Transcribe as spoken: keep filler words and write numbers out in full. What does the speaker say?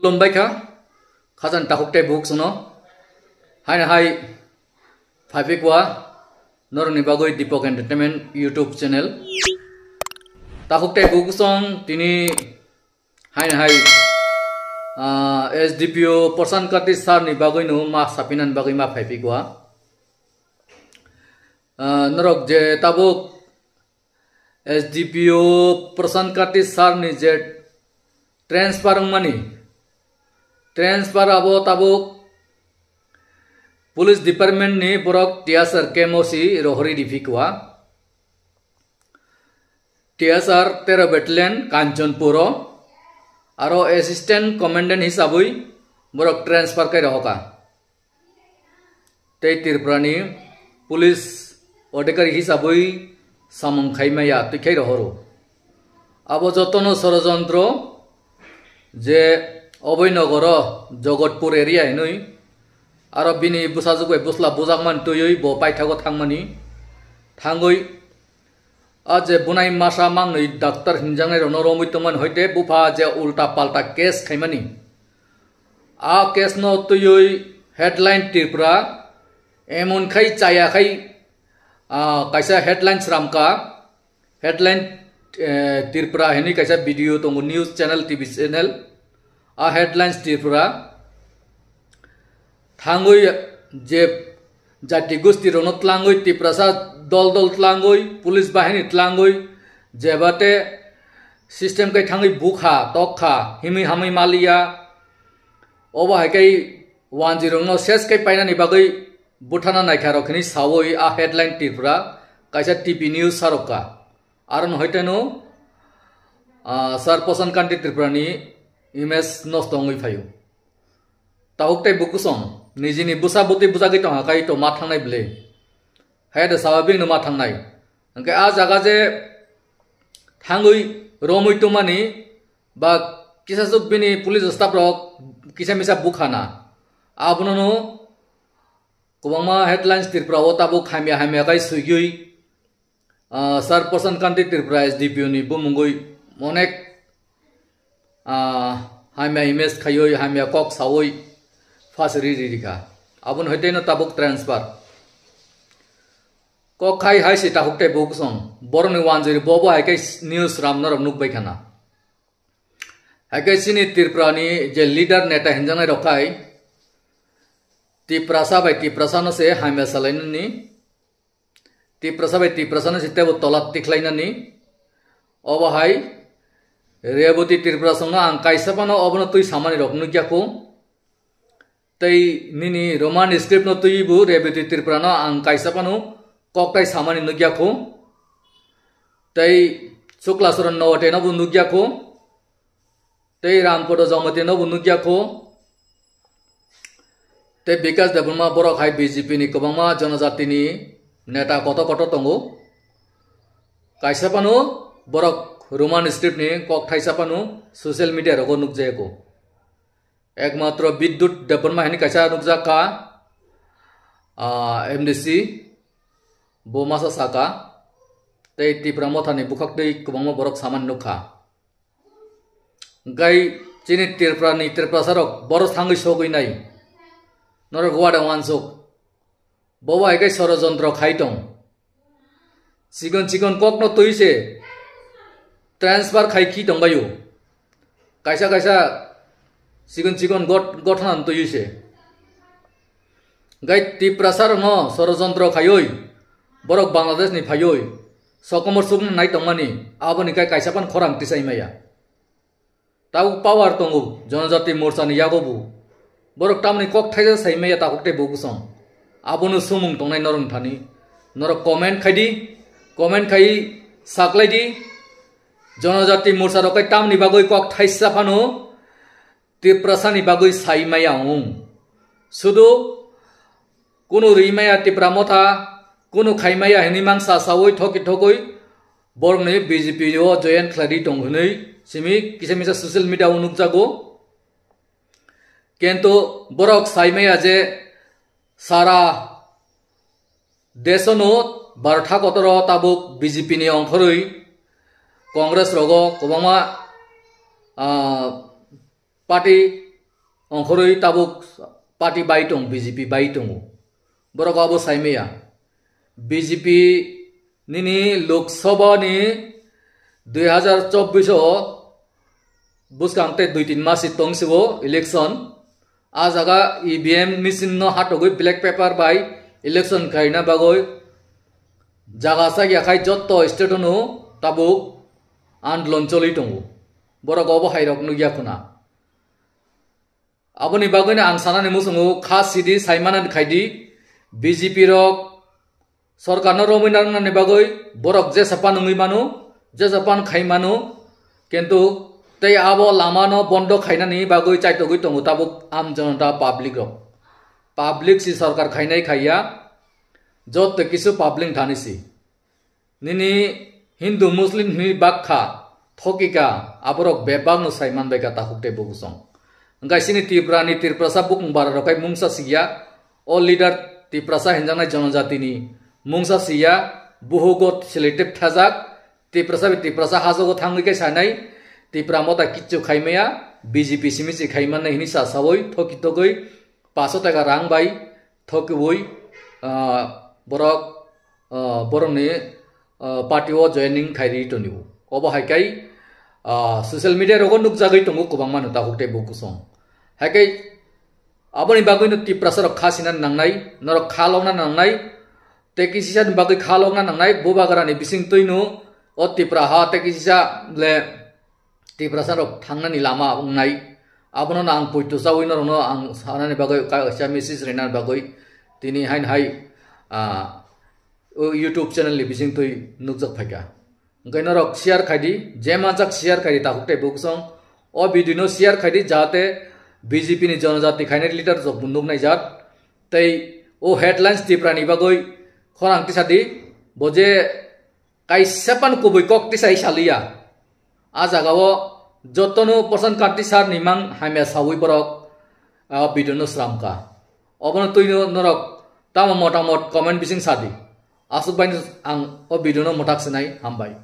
Khulumbai kha, khajani takhuk tei bukhuk songno. Haino hai phaipikwa norokni bagwi Deepak Entertainment YouTube channel. Takhuk tei bukhuk song tini haino hai, ah, S D P O Prashant Kanti sir ni bagwi no ma sapinani bagwi ma phaipikwa. Ah, norok je tabuk S D P O Prashant Kanti sir ni je transfer wngmani, transfer abo tabuk police department ni borok T S R K M O C rohori riphikwa. T S R tero battalion Kanchanpur o aro assistant commandant hisabwi borok transfer kai rohoka. Tei Tripura ni police odhikari hisabwi samung khaimaya twikhai rohoro. Abo jotono sorojontro je Abhoy Nogoro Jogotpur area hinwi aro bini bwsajwk bai bwsla bujakmani twiwi bo paithago thangmani thangwi a je bunai masa mangnwi doctor hinjaknai rokno romwi tongmani hoite bupha je ulta palta case khaimani. A case no twiwi headline Tripura, emon khai chaya khai, ah, kaisa headline sramka, headline, eh, Tripura hinwi kaisa video tongo, news channel, T V channel. A headlines Tripura thangwi je jati gusti rokno tlangwi, Tiprasa dol dol tlangwi, police bahini tlangwi, jebate system kai thangwi bukha, tokha, himwi hamwi maliya. Obo hai kai wanjwi rokno ses kai painani bagwi buthana naikha rok hinwi sawi a headline Tripura kaisa T V news sarokka. Aron hoiteno, ah, Sir Prashant Kanti Tripura ni image nosto wngwi phaio. Tahuk tei bukusong nijini bwsa bwtwi bwjagwi tongha kai to ma thangnai bwle. Hai da sawa bini ma thangnai. Hwnkhe a jaga je thangwi romwi tongmani ba kisa swk bini police staff rok kisa misa bukhana. Abono no kwbangma headlines Tripura o tabuk hamya hamya kai swigwi, ah, Sir Prashant Kanti Tripura S D P O ni bumungwi onek, ah, hamya image khaiwi, hamya kok sawi phasri ri rikha. Aboni hoiteno tabuk transfer. Kok khai hai se tahuk tei bukusong. Borokni wanjwiri bobo hai khe news ram norok nukbai khana. Hai khe chini Tripura ni je leader neta hinjaknai rok khai Tiprasa bai Tiprasa no se hamya salainani. Tiprasa bai Tiprasa no se tebo tola tikhlainani. Obo hai Reboti Tripura songno ang kaisa phano obono twi samani rok nukya kho. Tei nini Roman script no twiwi bo Reboti Tripura no ang kaisa phano koktai samani nukya kho. Tei Sukla Saran Nogote no bo nukya kho. Tei Rampodo Jamatia no bo nukya kho. Tei Bikash Debbarma borok hai B J P ni kwbangma jonojati ni neta kotor kotor tongo. Kaisa phano borok Roman script ni kok thaisa phano social media rogo nukjaya kho. Ekmatro Bidyut Debbarma hinwi kaisa nukjak kha, ah, M D C, bo masa saka, tei Tipra Motha ni bwkhak twi kwbangma borok samani nukha. Gai chini Tripura ni Tiprasa rok boro thangwi sogwi nai. Norok wada wansuk. Bobo hai khe sorojontro khai tong. Chikon chikon kokno twi se transfer khai khi tong baio. Kaisa kaisa chikon chikon got-, gothana twi se. Gai Tiprasa rokno sorojontro khaioi, borok Bangladesh ni phaioi, sokomor sukna nai tongmani, aboni kai kaisa pan khorang tisai maya. Tabuk power tongo, Jonojati Morcha ni yago bo. Borok tamni kok thaisa sai maya tabuk tei bo bosong. Abono sumung tongnai norok thani. Norok comment khai di, comment khai saklai di. Jonojati Morcha rok kai tamni bagwi kok thaisa phano Tiprasa ni bagwi sai maya ong. Sudu kunu ri maya Tipra Motha, kunu khai maya hinwi mangsa sawi thoki thokwi borokni B J P o join khlai tong hinwi simi kisa misa social media o nukjago. Kintu borok sai maya je sara desono bartha kotoro tabuk B J P ni ongkhorwi Congress rogo kwbangma, ah, party Ongkhorwi tabuk party bai tong, B J P bai tongo. Borok abo saimaya. B J P nini Lok Sabha ni dui hazar chobbish o bwskang tei dui tin mas si tong sibo election. A jaga E V M machine no hatogwi black paper bai election khaina bagwi jaga chakya khai jotto state no tabuk andolon choli tongo. Borok obo hai rok nukya khuna. Aboni bagwino ang sanani muchungo kha sidi saimana khaidi B J P rok sorkarno romwi narwknani bagwi borok jesa pan wngwi mano, jesa pan khai mano, kintu tei abo lamano bondo khainani bagwi chaitogwi tongo tabuk Aam Janata public rok. Public si sorkar khainai khaiya, jotto kisu public thani si. Nini Hindu Muslim hwnwi bakha, thokika, aborok bebakno sai manbaikha takhuk tei bukusong. Hwnkhe chini Tripura ni Tiprasa bukung bara rok hai mungsa siya, o leader Tiprasa hinjaknai jonojatini mungsa siya, buhugo selective thajak, Tiprasa bai Tiprasa hajogo thangwi khe sanai, Tipra motha kichu khaimaya, B J P simi se khaimannai hwnwi sa sawi thoki togwi paso taka rang bai thokiwi, ah, borok, ah, borokni, ah, party o joining khairi tongo. Obo hai kai, ah, social media rogo nukjagwi tongo kwbangma no takhuk tei bukusong. Hai kai aboni bagwi no Tiprasa rok kha sina nangnai, norok kha lokna nangnai, tei kisisa ni bagwi kha lokna nangnai, bubagra ni bising twi no o Tipra ha tei kisisa le Tiprasa rok thangnani lama wngnai. Abono no ang poito chawi norokno ang sanani bagwi kaisa message rwna bagwi tini hain hai, ah, o YouTube channel ni bising twi nukjak phaikha. Hwnkhe norok share khaidi, je manjak share khaidi takhuk tei bukusong. O video no share khaidi jahate B J P ni jonojati khainai leader rok bo nuknai jat. Tei o headlines Tipra ni bagwi khorang tisadi, bo je kaisa pan kubui kok tisai saliya. A jaga o jotono Prasanth Kanti sir ni mang hamya sawi borok, ah, video no sramkha. Obono twi no norok tamo motamot comment bising sadi. Aswk bai ang o video no mwthak sinai, hambai.